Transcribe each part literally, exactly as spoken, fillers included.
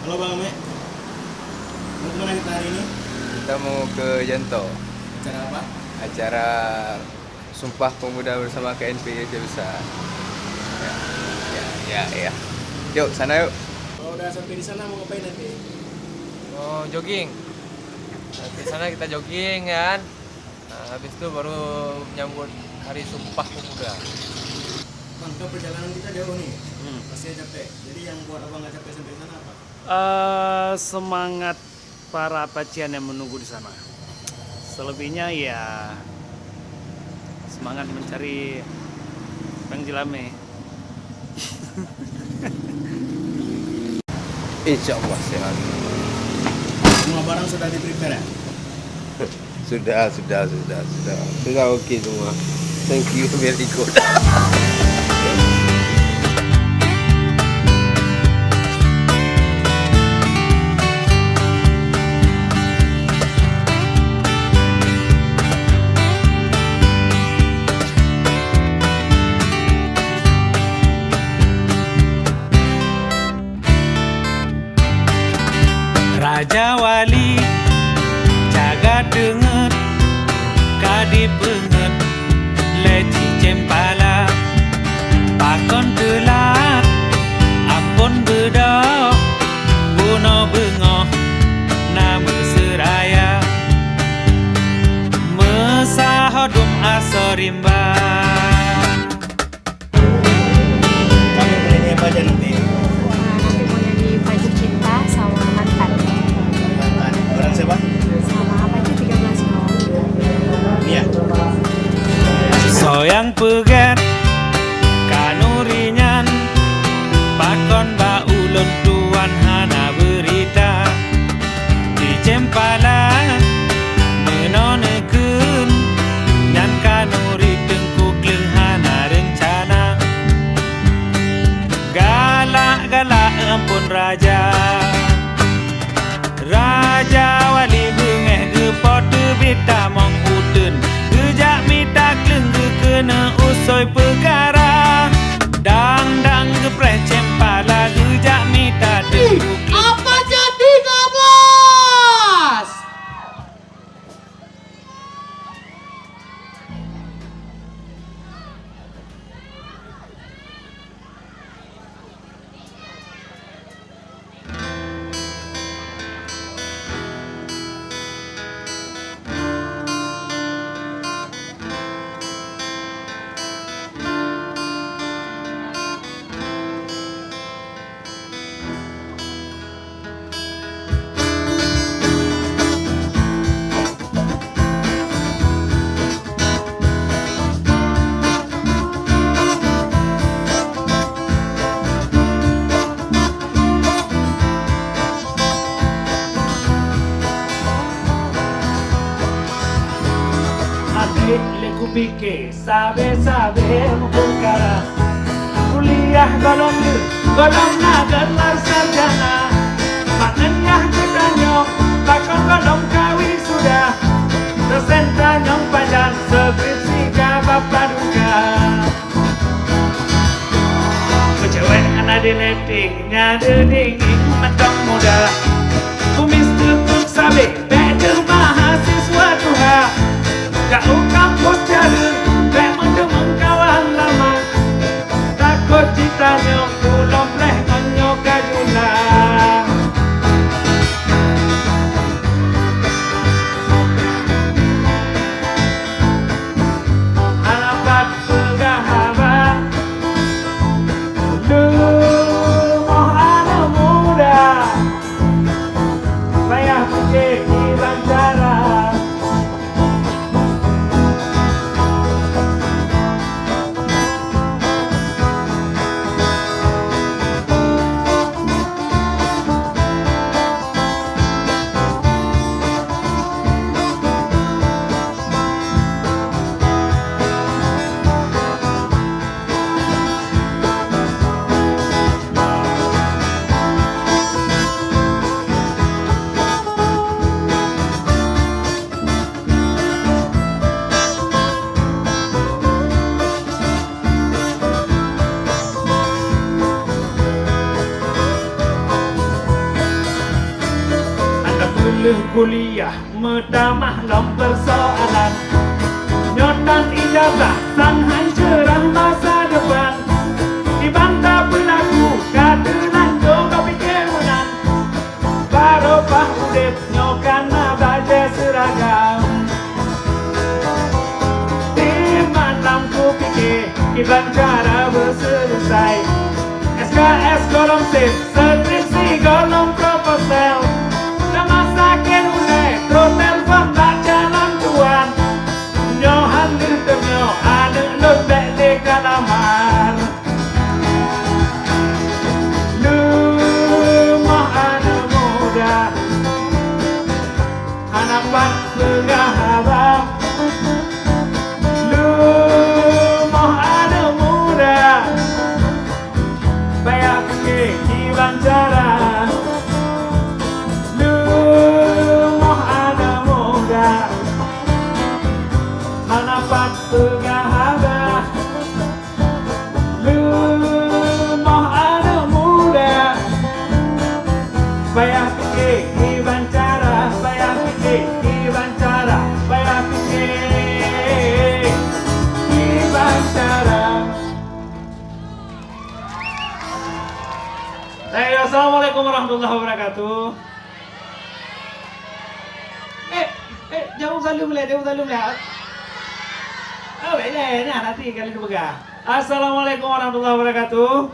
Halo, Bang Mek. Mau ke mana kita hari ini? Kita mau ke Janto. Acara apa? Acara Sumpah Pemuda bersama K N P I Aceh Besar. Ya, ya, ya, ya. Yuk, sana yuk. Kalau udah sampai di sana, mau ngapain nanti? Oh, jogging. Nanti sana kita jogging, kan. Nah, habis itu baru menyambut Hari Sumpah Pemuda. Bang, kan perjalanan kita jauh nih. Hmm. Pastinya capek. Jadi yang buat abang nggak capek sampai sana apa? Eh, semangat para Apacian yang menunggu di sana. Selebihnya ya semangat mencari Bang Jelame. Insya Allah sehat. Semua barang sudah di-prepare, ya? Sudah, sudah, sudah, sudah. Sudah oke semua. Thank you, very good. Raja Wali, jaga deungeut, ka dipeungeuet lé Cicém Pala. Pakon teulat, amphon beudôh, bunoe beungoh na meuseuraya. Meusaho dum asoe rimba. Kamu mau nyanyi apa aja nanti? Wah, nanti mau nyanyi Baju Cinta sama Mantan. Mantan. Bareng siapa? Sama apa aja, tiga belas nol. Iya. Soe nyang peugét khanuri nyan, pakon bak ulôn tuan hana beurita. Cicém Pala meunoe neukheun, nyan khanuri teungku kleueng hana reuncana. Galak-galak amphon raja. Raja Wali beungéh geupo teubiet tamong uteuen, geujak mita kleueng geukeuneuk u sôi peukara. Dang-dang geupreh Cém Pala geujak mita teungku kleueng. Apa jadi, Gabas? Até lé kupike sabe-sabe meupeukara. Kuliah gohlom lheueh, gohlom na gelar sarjana. Mak ngon yah geutanyoe, pakon gohlom ka wisuda. Dosen tanyong pajan, skripsi ka bapaduka. Keu cewek hana dileting, nya deudinging mantong muda. Kumis teupeuek sabe, bék deuh mahasiswa tuha. Jak u kampus jareung, bék meuteumeung kawan lama. Takot jitanyong, ulôn lheueh ngon nyoe ka jula. Hana pat peugah haba, leumoh aneuk muda, payah pike kiban cara. Kuliah meutamah lom persoalan. Nyoe tan ijazah, sang han cerah masa depan. Kiban tapeulaku ka teulanjô bak pike meunan. Barô paih udeb nyoe kana bajée seuragam. Di malam kupike kiban cara beuseuleusai. S K S gohlom sép, skripsi gohlom proposal. Lam sakét ulée trok telepon bak calon tuan. Nyoe han lheueh teungoh aneuk lôn bék lé ka lamar. Leumoh aneuk muda, hana pat peugah haba. Leumoh aneuk muda, payah pike kiban cara. Leumoh aneuk muda, hana pat peugah haba. Leumoh aneuk muda, payah pike kiban cara, payah pike kiban cara, payah pike kiban cara. Hai, assalamualaikum warahmatullahi wabarakatuh. Eh, eh, jaweueb salam lé, jaweueb salam lé. Oh, baik lé, nah, nanti kali dipeugah. Assalamualaikum warahmatullahi wabarakatuh.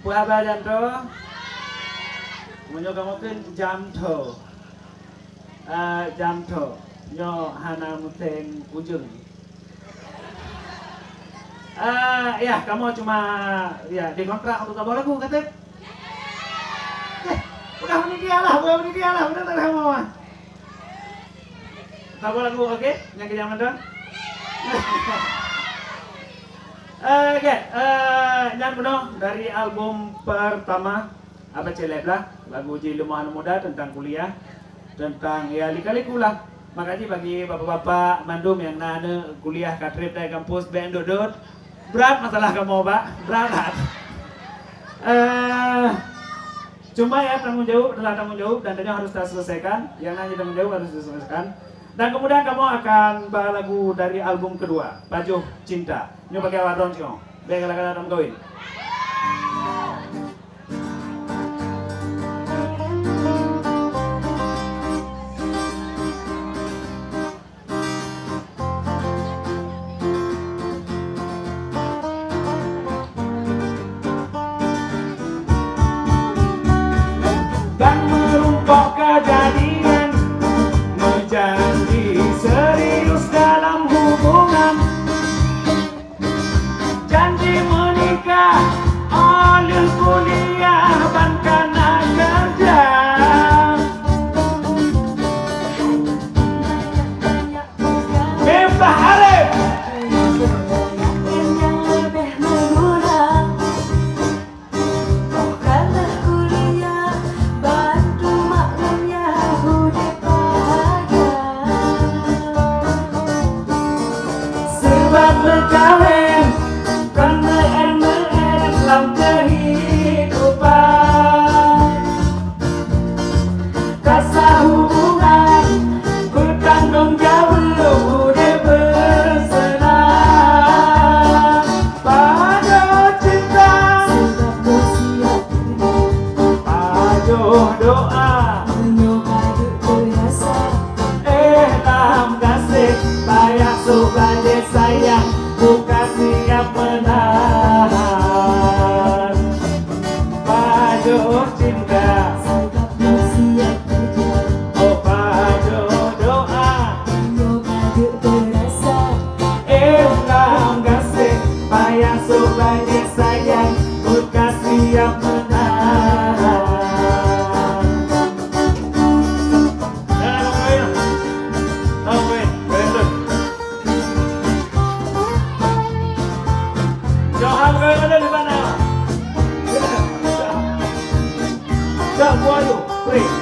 Peue haba jam tho? Meunyoe kamoe kheun jam tho. Ah, jam tho. Nyoe hana meuteun ujong. Ah, ya, kamoe cuma, ya, dikontrak untuk saboh lagu, ka teuh? Eh, udah panitia lah, udah panitia lah, udah tak ada kamoe. Saboh lagu, oke? Nyang keujam mantong. Eh, oke, eh, nyan bunoe dari album pertama Abah Celeb lah, lagu jih Leumoh Aneuk Muda teuntang kuliah, teuntang, ya, lika-liku lah. Maka jih bagi bapak-bapak mandum nyang na aneuk kuliah ka trép dai kampus, bék dot-dot. Brat masalah kamoe, Pak. Brat that. Eh, cuma ya, tanggung jawab adalah tanggung jawab dan tanyoe harus taselesaikan. Nyang na jih tanggung jawab harus diselesaikan. Dan kemudian kamoe akan ba lagu dari album kedua, Pajoh Cinta. Nyoe bagi awak droen singoh. Bék galak-galak lam kawin. Dan meurumpok keujadian, meujanji serius dalam hubungan. Janji meunikah óh lheueh kuliah ban kana keureuja. Miftah Arif. Óh ka lheueh kuliah, bantu mak ngon yah udép bahagia. Seubab meukawen, kon meu'en-meu'en lam keuhidupan. Rasa hubungan beutanggong jaweueb udép beuseunang. Pajoh cinta, pajoh doa, éh lam gaséh, payah sôk bajée sayang, buka siap meunahan. Pajoh cinta, oh pajoh doa, éh lam gaséh, payah sôk bajée sayang, buka siap meunahan. Johan Roy ada di mana? Dah, buah you. Free.